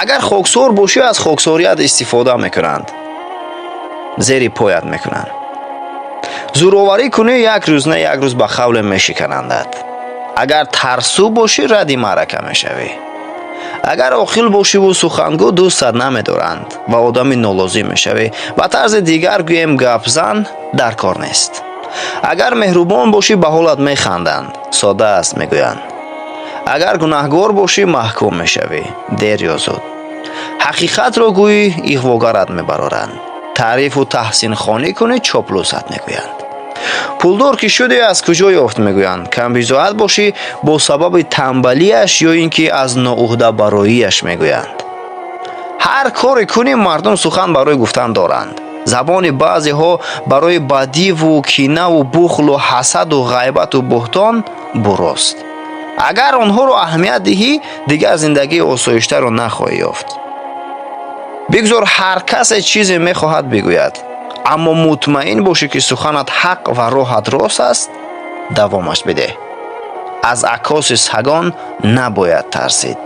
Агар хоксор бошӣ, аз хоксорият истифода мекунанд, зери поят мекунанд. Зӯроварӣ кунӣ, як рӯз на як рӯз ба қавле мешиканандат. Агар тарсу бошӣ, радди маърака мешавӣ. Агар оқил бошиву сухангӯ, дӯстат намедоранд ва одами нолозим мешавӣ. Ба тарзи дигар гӯем, гапзан дар кор нест. Агар меҳрубон бошӣ, ба ҳолат механданд, сода аст, мегӯянд. Агар гунаҳгор бошӣ, маҳкум мешавӣ, дер ё зуд. Ҳақиқатро гӯӣ, иғвогарат мебароранд. Таърифу таҳсинхонӣ кунӣ, чоплусат мегӯянд. Пулдор ки шудӣ, аз куҷо ёфт, мегӯянд. Камбизоат бошӣ, бо сабаби тамбалиаш ё ин ки аз ноуҳдабароияш мегӯянд. Ҳар коре кунӣ, мардум сухан барои гуфтан доранд. Забони баъзеҳо барои бадиву кинаву бухлу ҳасаду ғайбату буҳтон бурост. Агар онҳоро аҳамият диҳӣ, дигар зиндагии осоиштаро нахоҳӣ ёфт. Бигзор ҳар касе чизе мехоҳад бигӯяд, аммо мутмаин бошӣ, ки суханат ҳақ ва роҳат рост аст, давомаш бидеҳ. Аз акоси сагон набояд тарсид.